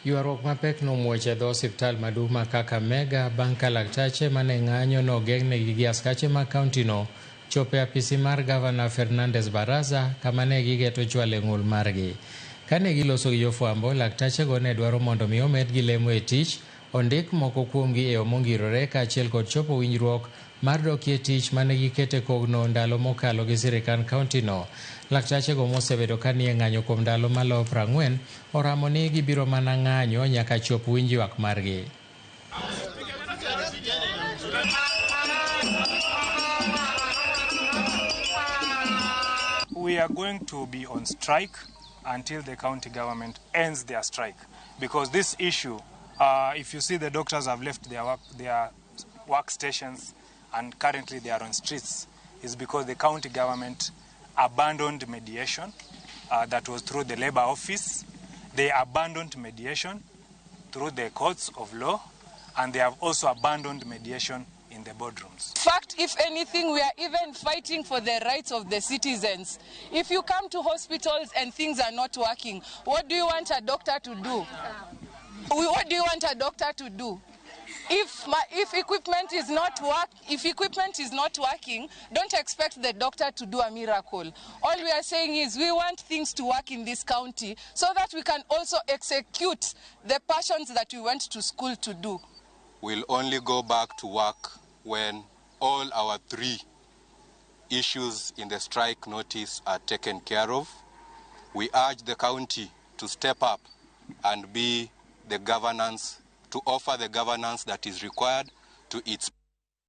Ywaruok mapek nomuoch e dho osiptal maduong' ma Kakamega bang' ka laktache mane ng'anyo nogeng'negi gi askache mag kauntino chopo e apisi mar gavana Fernandes Baraza kama ne gigeto chwale ng'ul margi. Kane giloso gi jofwambo, laktachego ne dwaro mondo mi omedgi lemo e tich, ondik moko kuomgi e yo mongirore kaachiel kod chopo winjruok mar dokie tich mane gikete kogno ndalo mokalo gi sirikand kauntino. Laktachego mosebedo ka nie ng'anyo kuom ndalo maloyo 40 oramo ni gibiro mana ng'anyo nyaka chop winj ywak margi. We are going to be on strike until the county government ends their strike, because this issue, if you see, the doctors have left their workstations and currently they are on streets, is because the county government abandoned mediation that was through the labor office. They abandoned mediation through the courts of law, and they have also abandoned mediation in the boardrooms. In fact, if anything, we are even fighting for the rights of the citizens. If you come to hospitals and things are not working, what do you want a doctor to do? What do you want a doctor to do? If equipment is not work, if equipment is not working, don't expect the doctor to do a miracle. All we are saying is we want things to work in this county so that we can also execute the passions that we went to school to do. We'll only go back to work when all our three issues in the strike notice are taken care of. We urge the county to step up and be the governance, to offer the governance that is required to its